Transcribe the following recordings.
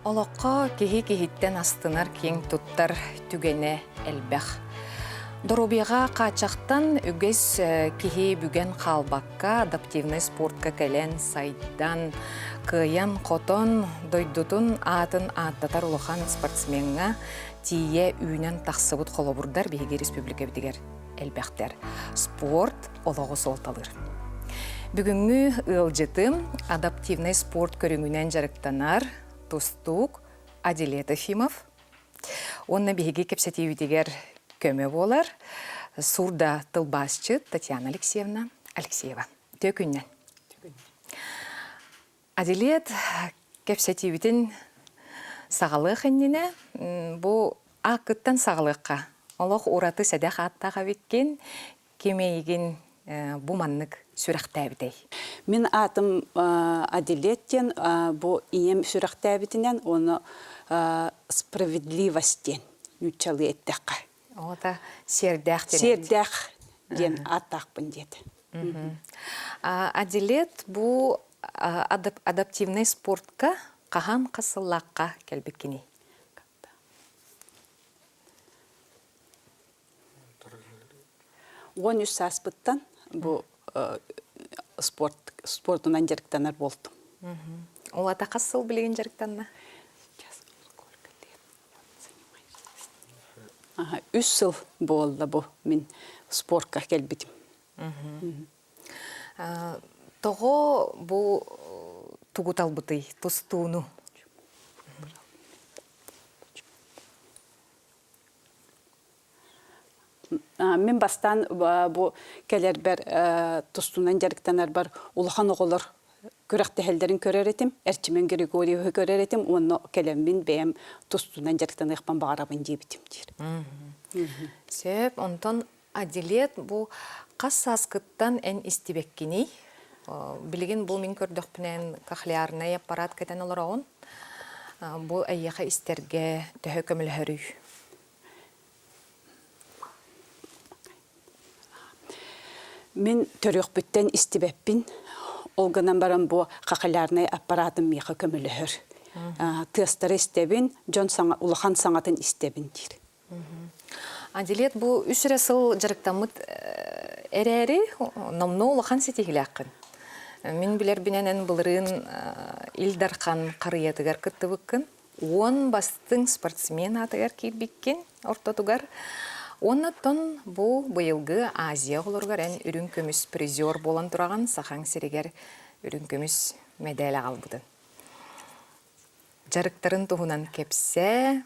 Олоххо киһи киһиттэн астынар киэҥ туттар түгэнэ элбэх. Доруобуйаҕа хааччахтан үгэс киһи бүгэн хаалбакка адаптивнай спортка кэлэн сайдан, кыайан-хотон, дойдутун аатын ааттатар улахан спортсмеҥҥа тиийэ үүнэн тахсыбыт холобурдар биһиги республикабытыгар элбэхтэр. Спорт олоҕу суолталыыр. Бүгүҥҥү ыалдьытым адаптивнай спорт көрүҥүнэн дьарыктанар тустуук Адилет Ефимов. Уонна биһиги кэпсэтиибитигэр көмө буолар сурда тылбаасчыт Татьяна Алексеевна Алексеева. Үтүө күннэн. Адилет кэпсэтиибитин саҕалыах иннинэ бу ааккыттан саҕалыахха. Олох ураты сэдэх ааттаах эбиккин, ким эйигин бу маннык сүрэхтээбитэй? Мин аатым Адилет диэн бу ийэм сүрэхтээбитинэн уонна справедливость диэн нууччалыы эттэххэ. Ота сиэрдээх диэн. Сиэрдээх диэн ааттаахпын диэтэ. Адилет бу адаптивнай спортка хаһан хас сыллаахха кэлбиккиний? 13 сааспыттан бу спорт спордунан дьарыктанар буолтум. Ол ата хас сыл билигин дьарыктанна? Үс сыл буолла бу мин спортка кэлбитим. Тоҕо бу тугу талбытый тустууну? Мин бастаан бу кэлэрбэр тустуунан дьарыктанарбар улахан оҕолор күрэхтэһэллэрин көрөр этим, Эрчимэн Григорьевы көрөр этим уонна кэлэммин бэйэм тустуунан дьарыктаныахпын баҕарабын диэбитим диир. Сөп, онтон Адилет бу хас сааскыттан эн истибэккиний? Билигин бу мин көрдөхпүнэн кохлеарнай аппарат кэтэн олороҕун. Бу эйиэхэ истэргэ төһө көмөлөһөрүй? Мин төрүөхпүттэн истибэппин. Ол гынан баран бу кохлеарнай аппаратым миэхэ көмөлөһөр. Тыастары истэбин, дьон саҥа, улахан саҥатын истэбин диир. Аделет бу үс эрэ сыл дьарыктаммыт эрээри, номнуо улахан ситиһиилээххин. Мин билэрбинэн эн былырыын Ил Дархан харыйатыгар кыттыбыккын. 10 бастыҥ спортсмен аатыгар киирбиккин ортотугар. Уонна оттон бу быйылгы Азия оҕолоругар эн үрүҥ көмүс призер буолан тураҕын, Сахаҥ сиригэр үрүҥ көмүс мэдээл аҕалбытын. Дьарыктарын туһунан кэпсээ.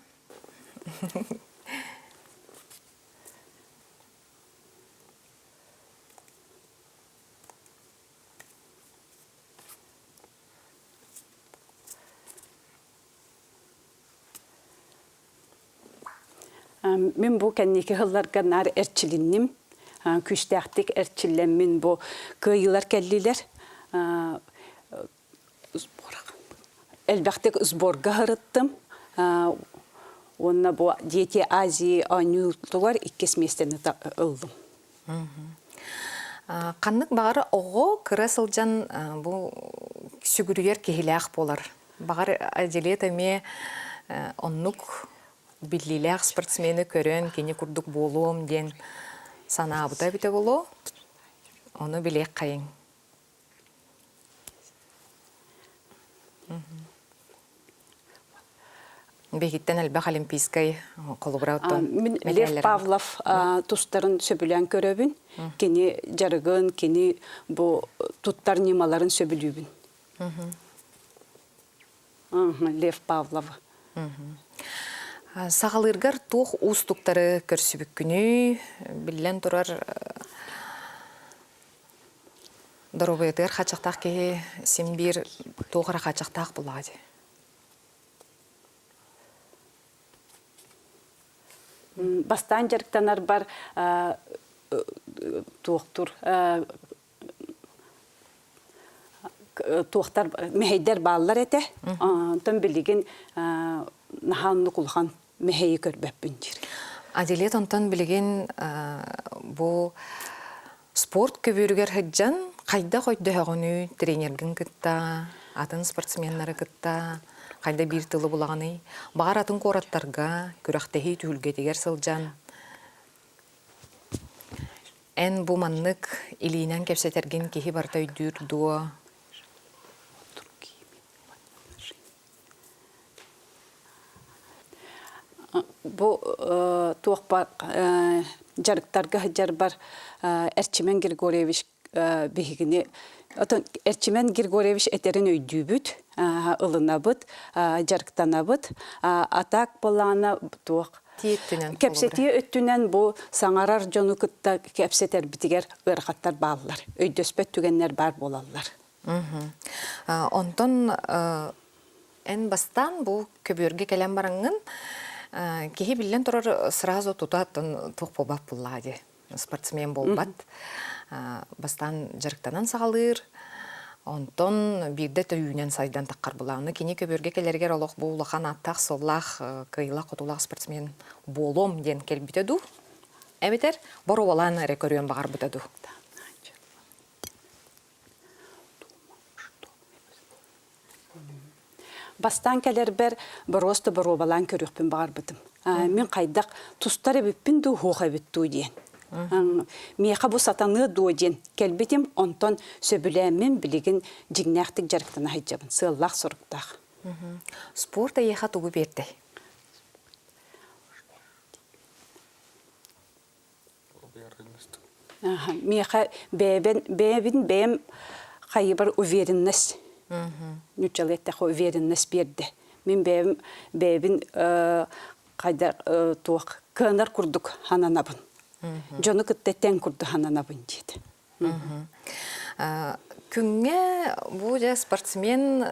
Мин бу кэнники сылларга наар эрчилинним. Күүстээхтик эрчиллэммин бу кыайыылар кэллилэр. Элбэхтик сборга сырыттым. Уонна бу Дети Азии оонньуутугар иккис миэстэни ыллым. Ханнык баҕар оҕо кыра сылдьан бу сүгүрүйэр киһилээх буолар. Баҕар Аделет эмиэ оннук биллиилээх спортсмены көрөн кини курдук буолуом диэн санаабыта эбитэ буолуо. Ону билиэххэйиҥ. Биһигиттэн элбэх олимпийскай холобура оттон Мин Лев Павлов тустарын сөбүлээн көрөбүн. Кини дьарыгын, кини бу туттар ньымаларын сөбүлүүбүн. Лев Павлов. Саҕалыыргар туох уустуктары көрсүбүккүнүй? Биллэн турар, Доруобуйатыгар хааччахтаах киһи син биир туох эрэ хааччахтаах буоллаҕа дии. Бастаан дьарыктанарбар туохтур туохтар мэһэйдэр бааллар этэ. Онтон билигин наһаа оннук улахан мэһэйи көрбөппүн диир. Аделет онтон билигин бу Спорт көбүөрүгэр сылдьан хайдах өйдөһөҕүнүй тренергин кытта, атын спортсменнары кытта? Хайда биир тылы булаҕыный? Баҕар атын куораттарга күрэхтэһии түһүлгэтигэр сылдьан эн бу маннык илиинэн кэпсэтэргин киһи барыта өйдүүр дуо? Бу туохпар дьарыктарга сылдьарбар Эрчимэн Григорьевич биһигини отон Эрчимэн Григорьевич этэрин өйдүүбүт, ылынабыт, дьарыктанабыт. А так буоллаҕына туох кэпсэтии өттүнэн бу саҥарар дьону кытта кэпсэтэрбитигэр ыарахаттар бааллар, өйдөспөт түгэннэр баар буолаллар. Онтон эн бастаан бу көбүөргэ кэлэн бараҥҥын киһи биллэн турар сразу тута туох буолбат буллаа дии спортсмен буолбат бастаан дьарыктанан саҕалыыр онтон биирдэ төйүүнэн сайдан таххар булааны кини көбүөргэ кэлэригэр олох бу улахан ааттаах-суоллаах кыайыылаах-хотуулаах спортсмен буолуом диэн кэлбитэ дуу эбэтэр боруобалаан эрэ көрүөн баҕарбыта дуу Бастаан кэлэрбэр боруоста боруобалаан көрүөхпүн баҕарбытым. Мин хайдах тустар эбиппин дуу, суох эбит дуу диэн. Миэхэ бу сатаныа дуо диэн кэлбитим, онтон сөбүлээммин билигин дьиҥнээхтик дьарыктана сылдьабын, сыаллаах-соруктаах. Спорт эйиэхэ тугу биэрдэй? Миэхэ бэйэбин бэйэбин бэйэм хайыбар уверенность нууччалыы эттэххэ уверенность биэрдэ. Мин бэйэм бэйэбин хайда туох кыанар курдук сананабын. Дьону кытта тэҥ курдук сананабын диэтэ. Күҥҥэ бу дьэ спортсмен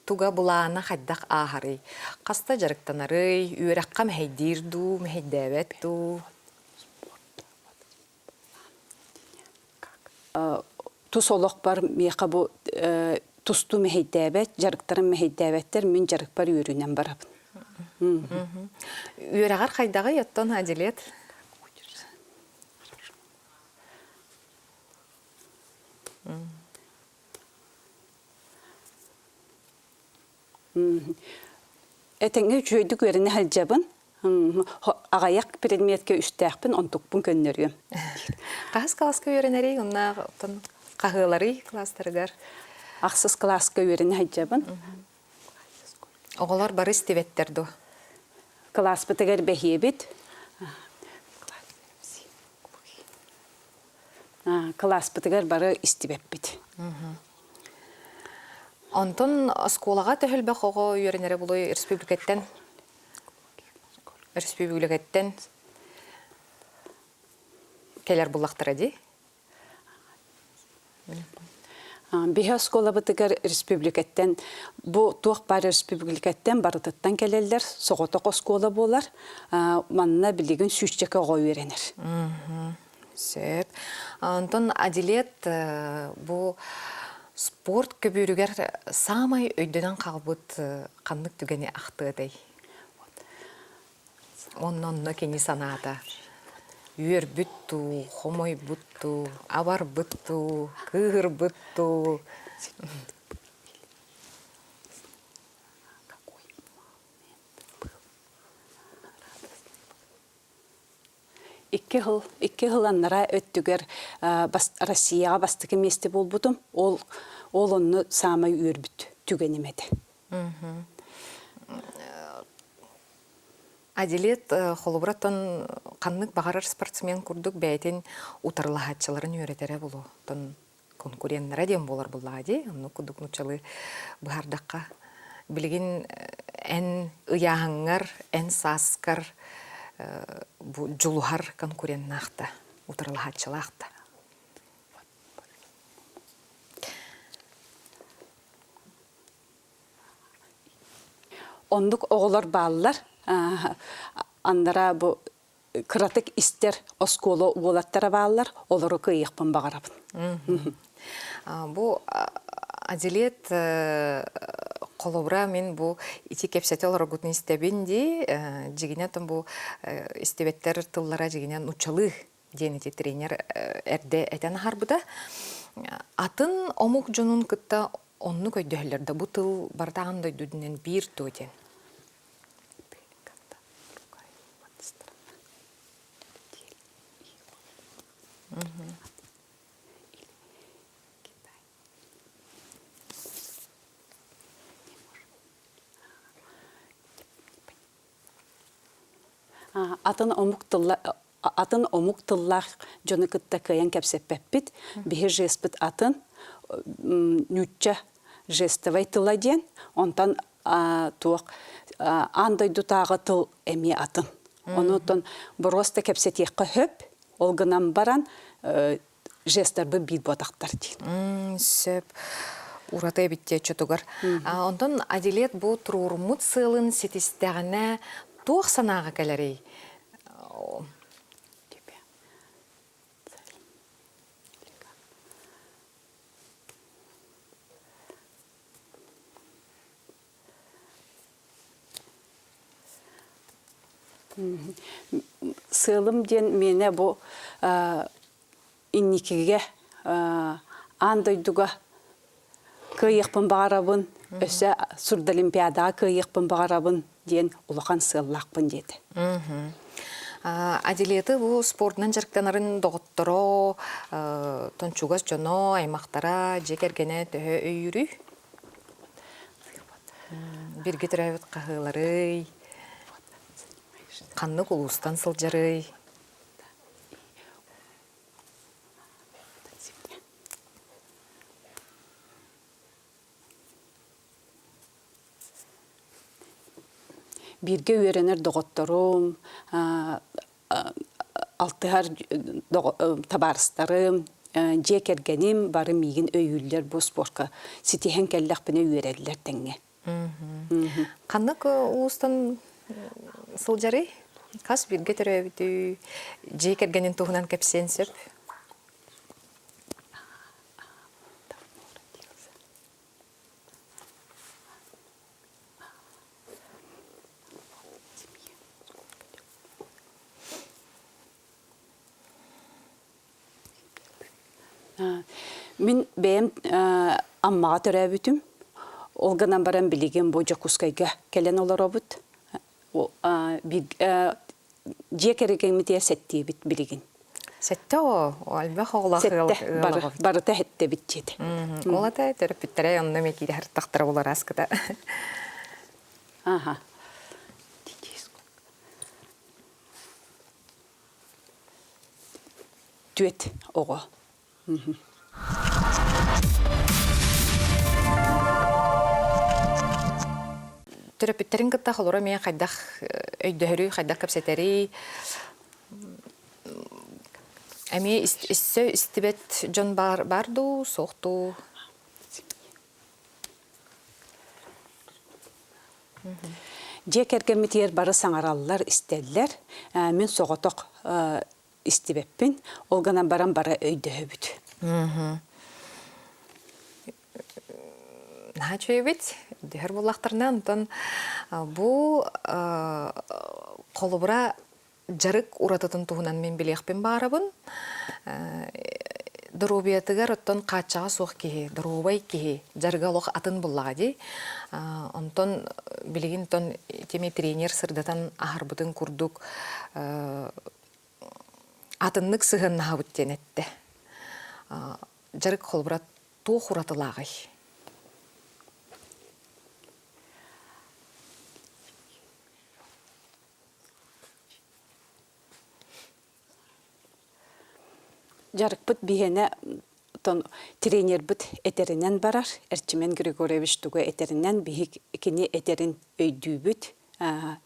туга былаана хайдах ааһарый? Хаста дьарыктанарый? Үөрэххэ мэһэйдиир дуу, мэһэйдээбэт дуу? Тус олохпор миэхэ бу тустуу мэһэйдээбэт, дьарыктарым мэһэйдээбэттэр, мин дьарыкпар үөрүүнэн барабын. Үөрэҕэр хайдаҕый оттон Адилет? Этэҥҥэ үчүгэйдик үөрэнэ сылдьабын. Аҕыйах предметкэ үстээхпин, онтукпун көннөрүөм. Хаһыс кылааска үөрэнэрий? Онно оттон хаһыаларый кылаастарыгар? Ахсыс кылааска үөрэнэ сылдьабын. Оҕолор бары истибэттэр дуо? Кылааспытыгар бэһиэбит. Кылааспытыгар бары истибэппит. Онтон оскуолаҕа төһөлбөх оҕо үөрэнэрэ буолуой республикаттан? Республикаттан кэлэр буллахтара дии? Биһи оскуолабытыгар республикаттан бу туох баар республикаттан барытыттан кэлэллэр, соҕотох оскуола буолар. Манна билигин сүүсчэкэ оҕо үөрэнэр. Сөп. Онтон Адилет бу спорт көбүөрүгэр саамай өйдөнөн хаалбыт ханнык түгэни ахтыатай? Онно онно кини санаата үөрбүт дуу, хомойбут дуу, абарбыт дуу, кыыһырбыт дуу. Икки сыл, икки сыл анараа өттүгэр Россияҕа бастакы миэстэ буолбутум. Ол, ол онно саамай үөрбүт түгэним этэ. Адилет холобураттан ханнык баҕарар спортсмен курдук бэйэтин утарылаһааччыларын үөрэтэрэ буолуо. Оттон конкуреннара диэн буолар буоллаҕа дии. Оннук курдук нууччалыы быһаардахха. Билигин эн ыйааһыҥҥар, эн сааскар бу дьулуһар конкуреннаах да, утарылаһааччылаах да. Оннук оҕолор бааллар. Аннара бу кыратык истэр оскуола уолаттара бааллар, олору кыайыахпын баҕарабын. Бу Адилет холобура мин бу ити кэпсэтэ олороргутун истэбин дии. Дьигинэ бу истибэттэр тыллара дьигинэ нуччалыы диэн ити тренер эрдэ этэн аһарбыта. Атын омук дьонун кытта Оннук өйдөһөллөр да бу тыл барыта аан дойду үрдүнэн биир дуо диэн. Атын омук тылла атын омук тыллаах дьону кытта кыайан кэпсэппэппит. Биһи жеспит атын нуучча жестовай тыла диэн, онтон туох аан дойдутааҕы тыл эмиэ атын. Онутон боруоста кэпсэтиэххэ сөп, ол гынан баран жестарбыт биир буотахтар диин. Сөп. Ураты эбит диэччи Онтон Адилет бу туруоруммут сыалын ситистэҕинэ туох санааҕа кэлэрий? Сыалым диэн миэнэ бу инникигэ аан дойдуга кыайыахпын баҕарабын, өссө Сурдолимпиадаҕа кыайыахпын баҕарабын диэн улахан сыаллаахпын диэтэ. Адилеты бу спордунан дьарыктанарын доҕотторо, тон чугас дьоно, аймахтара, дьиэ кэргэнэ төһө өйүүрүй? Биргэ төрөөбүт хаһыыларый? Ханнык улуустан сылдьарый? Бииргэ үөрэнэр доҕотторум, алтыһар табаарыстарым, дьиэ кэргэним бары миигин өйүүллэр бу спорка ситиһэн кэллэхпинэ үөрэллэр тэҥҥэ. Ханнык улуустан сылдьарый? Хас бииргэ төрөөбүтүй? Дьиэ кэргэнин туһунан кэпсиэн сөп. Мин бэйэм Аммаҕа төрөөбүтүм. Ол гынан баран билигин бу Дьокуускайга кэлэн олоробут. Дьиэ кэргэммитигэр сэттиэбит билигин. Сэттэ оҕо, элбэх оҕолоох ыал Сэттэ, барыта сэттэбит дьиэтэ. Ол ата төрөппүттэрэ онно эмиэ киирэ сырыттахтара булар аскыта. Аха. Түөт оҕо. Төрөппүттэрин кытта холоро эмиэ хайдах өйдөһөрүй, хайдах кэпсэтэрий? Эмиэ өссө истибэт дьон баар, баар дуу, суох дуу? Дьиэ кэргэммитигэр бары саҥараллар, истэллэр. Мин соҕотох истибэппин. Ол гынан баран бары өйдөһөбүт. Наһаа үчүгэйбит. Дөһөр буоллахтарына, онтон бу холобура дьарык уратытын туһунан мин билиэхпин баарабын. Доруобуйатыгар оттон хааччаҕа суох киһи, доруобай киһи дьарыга олох атын буллаҕа дии. Онтон билигин тон тими тренер сырдатан аһарбытын курдук атыннык сыһыаннаһабыт диэн эттэ. Дьарык холобура туох уратылааҕый? Дьарыкпыт биһиэнэ оттон тренербит этэринэн барар, Эрчимэн Григорьевич тугу этэринэн биһи кини этэрин өйдүүбүт,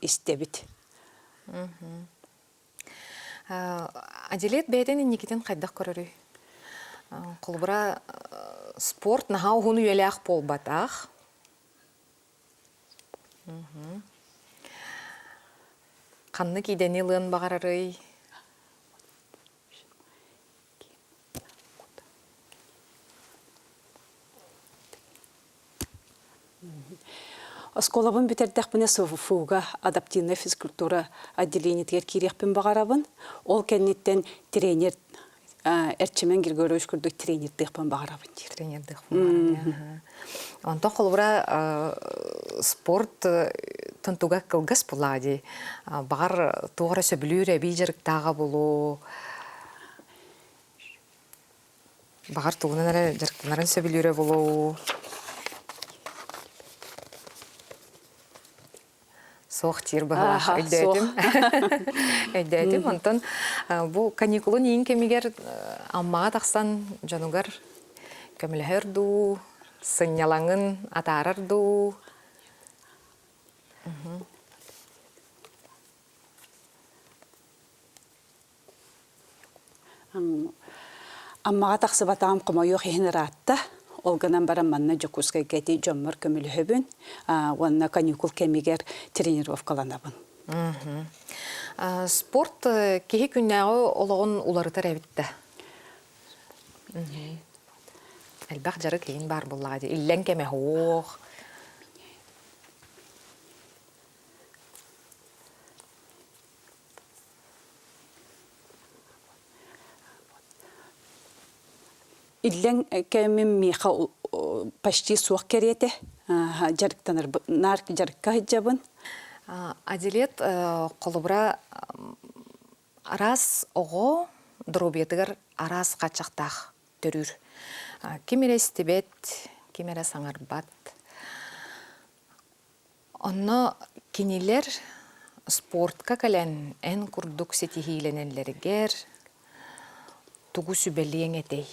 истэбит. Аделет бэйэтин инникитин хайдах көрөрүй? Холобура, спорт наһаа уһун үйэлээх буолбатах. Ханнык идэни ылыан баҕарарый? Оскуолабын бүтэрдэхпинэ СВФУ-га адаптивнай физкультура отделениетыгар киириэхпин баҕарабын. Ол кэнниттэн тренер Эрчимэн Григорьевич курдук тренердыахпын баҕарабын диир. Тренердыахпын баҕарабын. Онтон холобура спорт тунтуга кылгас булаа дии. Баҕар туох эрэ сөбүлүүр эбии дьарыктааҕа булуу. Баҕар тугунан эрэ дьарыктанарын сөбүлүүрэ булуу. Суох диир быһалаах өйдөөтүм. Өйдөөтүм. Онтон бу каникулун иин кэмигэр Аммаҕа тахсан дьонугар көмөлөһөр дуу, сынньалаҥын атаарар дуу? Аммаҕа тахсыбатаҕым хомойуох иһин ыраатта. Ол гынан баран манна Дьокуускайга ити дьоммор көмөлөһөбүн уонна каникул кэмигэр тренировкаланабын. Спорт киһи күннээҕи олоҕун уларытар эбит да. Элбэх дьарык иһин баар буоллаҕа дии. Иллэҥ кэмэ суох. Иллэҥ кэмим миэхэ почти суох кэриэтэ. Дьарыктанарбын, наар дьарыкка сылдьабын. Адилет холобура араас оҕо доруобуйатыгар араас хааччахтаах төрүүр. Ким эрэ истибэт, ким эрэ саҥарбат. Онно кинилэр спортка кэлэн эн курдук ситиһиилэнэллэригэр тугу сүбэлиэҥ этэй?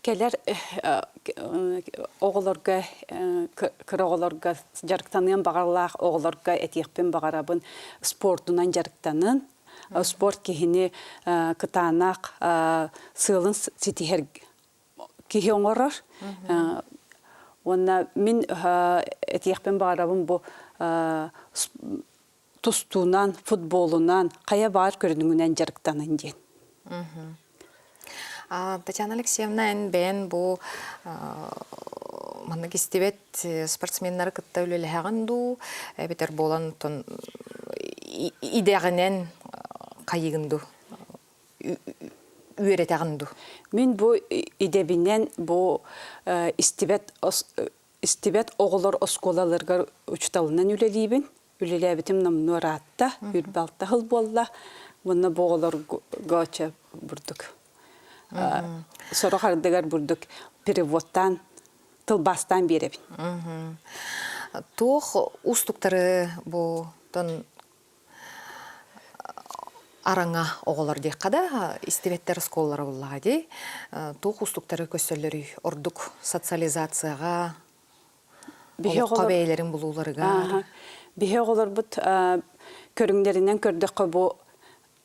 Кэлэр оҕолорго, кыра оҕолорго дьарыктаныан баҕалаах оҕолорго этиэхпин баҕарабын спордунан дьарыктанын. Спорт киһини кытаанах сыалын ситиһэр киһи оҥорор. Уонна мин этиэхпин баҕарабын бу тустуунан, футболунан, хайа баар көрүҥүнэн дьарыктанын диэн. Татьяна Алексеевна, эн бэйэн бу маннык истибэт спортсменнары кытта үлэлэһэҕин дуу, эбэтэр буолан идэҕинэн хайыгын дуу, үөрэтэҕин дуу? Мин бу идэбинэн бу истибэт истибэт оҕолор оскуолаларыгар учууталынан үлэлиибин. Үлэлээбитим номнуо ыраатта, үрбалта сыл буолла. Уонна бу оҕолорго чэ бурдук. Сорох ардыгар бурдук переводтаан, тылбаастаан биэрэбин. Туох уустуктары бу тон араҥа оҕолор диэххэ да, истибэттэр оскуолалара буллаҕа дии. Туох уустуктары көрсөллөрүй? Ордук социализацияҕа, олоххо бэйэлэрин булууларыгар. Биһи оҕолорбут көрүҥнэринэн көрдөххө бу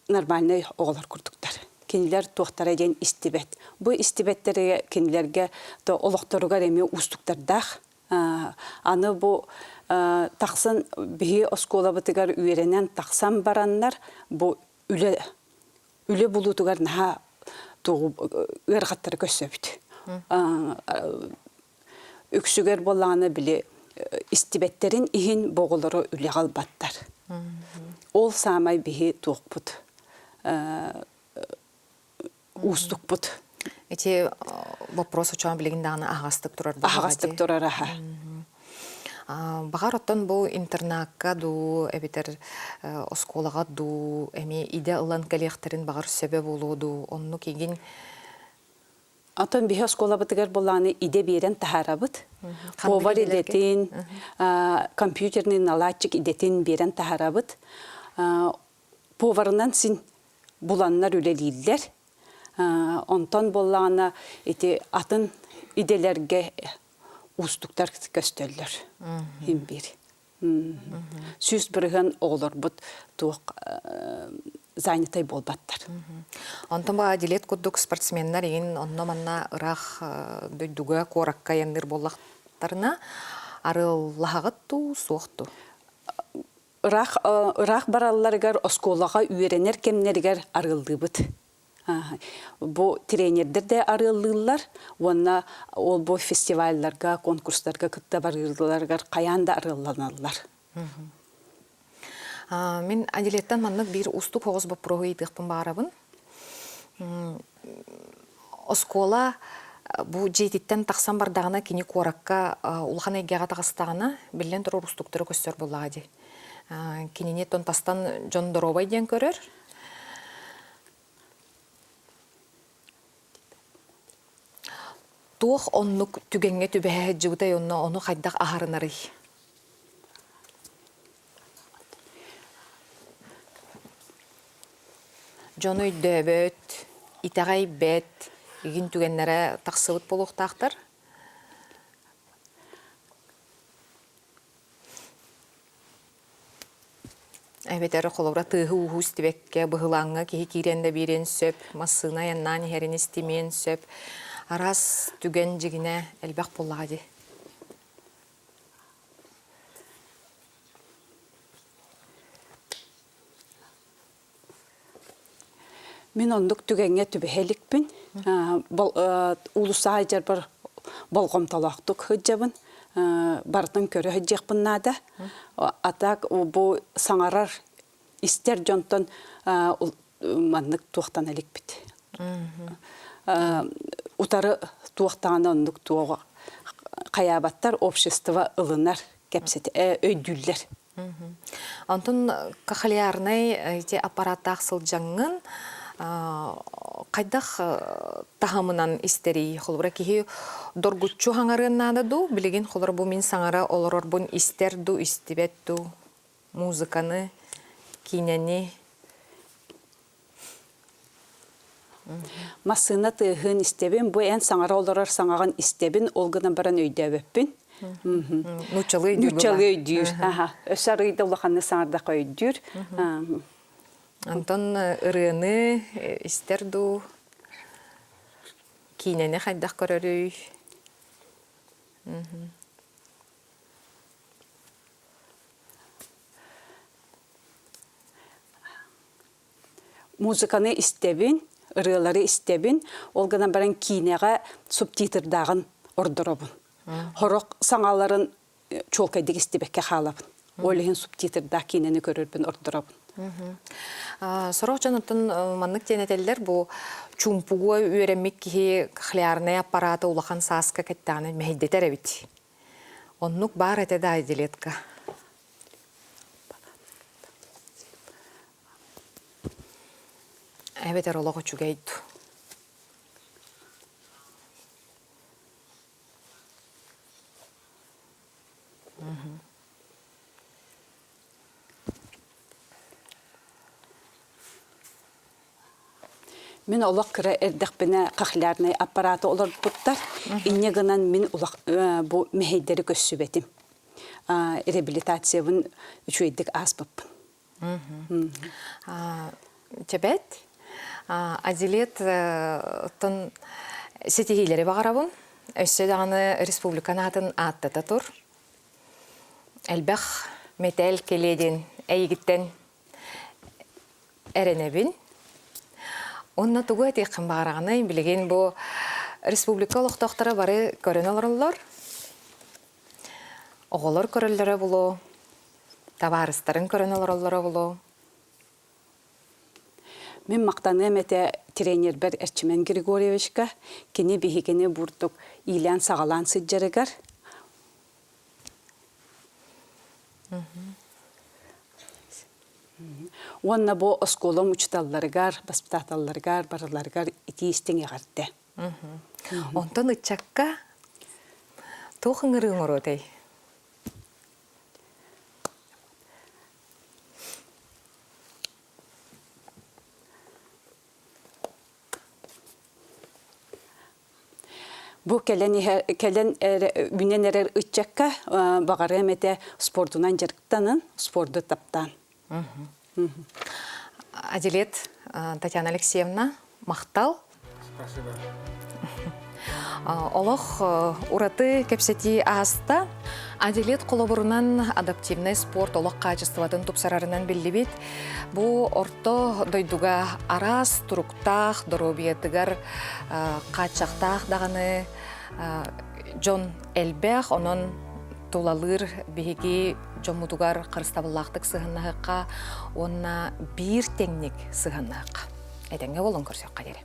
нормальнай оҕолор курдуктар. Кинилэр туохтара диэн истибэт. Бу истибэттэргэ кинилэргэ то олохторугар эмиэ уустуктардаах. Аны бу тахсан биһи оскуолабытыгар үөрэнэн тахсан бараннар бу үлэ үлэ булуутугар наһаа тугу ыарахаттары көрсөбүт. Үксүгэр буоллаҕына били истибэттэрин иһин бу оҕолору үлэҕэ ылбаттар. Ол саамай биһи туохпут уустукпут. Ити вопрос учуон билигин даҕаны аһаҕастык турар Аһаҕастык турар аха. Баҕар оттон бу интернакка дуу эбэтэр оскуолаҕа дуу эмиэ идэ ылан кэлиэхтэрин баҕар сөбө буолуо дуу оннук игин Оттон биһи оскуолабытыгар булааны идэ биэрэн таһаарабыт. Повар идэтин, компьютерный наладчик идэтин биэрэн таһаарабыт. Поварынан син буланнар үлэлииллэр. Онтон буоллаҕына ити атын идэлэргэ уустуктар көстөллөр. Иһин биир. 100% оҕолорбут туох занятай буолбаттар. Онтон бу Адилет курдук спортсменнар иин онно-манна ыраах дойдуга, куоракка айанныыр буоллахтарына, арыаллаһаҕыт дуу, суох дуу? Ыраах, ыраах баралларыгар оскуолаҕа үөрэнэр кэмнэригэр арыаллыыбыт. Бу тренердэр да арыаллыыллар уонна ол бу фестивалларга, конкурстарга кытта барыылларыгар хайаан да арыалланаллар. Мин Аделеттан маннык биир уустук соҕус боппуруоһу ыйытыахпын баҕарабын. Оскуола бу дьиэтиттэн тахсан бардаҕына кини куоракка улахан эйгэҕэ таҕыстаҕына, биллэн турар уустуктары көстөр буоллаҕа дии. Кинини оттон тастан дьон доруобай диэн көрөр. Туох оннук түгэҥҥэ түбэһэ сылдьыбытай онно ону хайдах аһарынарый? Дьону өйдөөбөт, итэҕэйбэт игин түгэннэрэ тахсыбыт буолуохтаахтар. Эбэтэр холобура тыаһы-ууһу истибэккэ, быһылааҥҥа киһи киирэн да биэриэн сөп, массыына айаннаан иһэрин истимиэн сөп. Араас түгэн дьигинэ элбэх буоллаҕа дии. Мин оннук түгэҥҥэ түбэһэ иликпин. Уулусса сылдьарбар болҕомтолоохтук сылдьабын. Барытын көрө сылдьыахпын наада. А так бу саҥарар, истэр дьонтон маннык туохтана иликпит. Утары туохтаҕына оннук туоҕу хайаабаттар, общество ылынар, кэпсэтэ өйдүүллэр. Онтон кохлеарнай ити аппараттаах сылдьаҥҥын хайдах таһымынан истэрий? Холобура киһи доргуччу хаҥарыан наада дуу? Билигин холобура бу мин саҥара олорорбун истэр дуу, истибэт дуу? Музыканы, киинэни? Массыына тыаһын истэбин, бу эн саҥара олорор саҥаҕын истэбин, ол гынан баран өйдөөбөппүн. Нууччалыы өйдүүр Нууччалыы өйдүүр. Аха. Өссө арыйда улаханнык саҥардахха өйдүүр. Онтон ырыаны истэр дуу, киинэни хайдах көрөрүй? Музыканы истэбин, ырыалары истэбин, ол гынан баран киинэҕэ субтитрдааҕын ордоробун. Сорох саҥаларын чуолкайдык истибэккэ хаалабын. Ол иһин субтитрдаах киинэни көрөрбүн ордоробун. Сорох дьон оттон маннык диэн этэллэр, бу чуумпуга үөрэммит киһи кохлеарнай аппарата улахан сааска кэттэҕинэ мэһэйдэтэр эбит. Оннук баар этэ да Айдилетка. Эбэтэр олох үчүгэй дуу? Мин олох кыра эрдэхпинэ кохлеарнай аппараты олорбуттар. Инньэ гынан мин улах бу мэһэйдэри көрсүбэтим. Реабилитациябын үчүгэйдик ааспыппын. Чэбэт, Адилет оттон ситиһиилэри баҕарабын. Өссө даҕаны республикан аатын ааттата тур. Элбэх мэтээл кэлиэ диэн эйигиттэн эрэнэбин. Уонна тугу этиэххин баҕараҕыный? Билигин бу республика олохтоохторо бары көрөн олороллор. Оҕолор көрөллөрө булуо, табаарыстарын көрөн олороллоро булуо. Мин махтаныам этэ тренербэр Эрчимэн Григорьевичка, кини биһигини бурдук иилээн-саҕалаан сылдьарыгар. Уонна бу оскуолам учууталларыгар, воспитателларыгар барыларыгар итии-истиҥ эҕэрдэ. Онтон ыччакка туох ыҥырыы оҥоруотай? Бу кэлэн иһэр кэлэн эрэ үүнэн эрэр ыччакка баҕарыам этэ спордунан дьарыктанын, спорду таптаан. Адилет Татьяна Алексеевна, махтал. Спасибо. Олох ураты кэпсэтии ааста. Аделет холобурунан адаптивнай спорт олох хаачыстыбатын тупсарарынан биллибит. Бу орто дойдуга араас туруктаах, доруобуйатыгар хааччахтаах даҕаны дьон элбэх, онон тулалыыр биһиги дьоммутугар харыстабыллаахтык сыһыннаһыахха уонна биир тэҥник сыһыннаһыахха. Этэҥҥэ буолун көрсүөххэ диэри.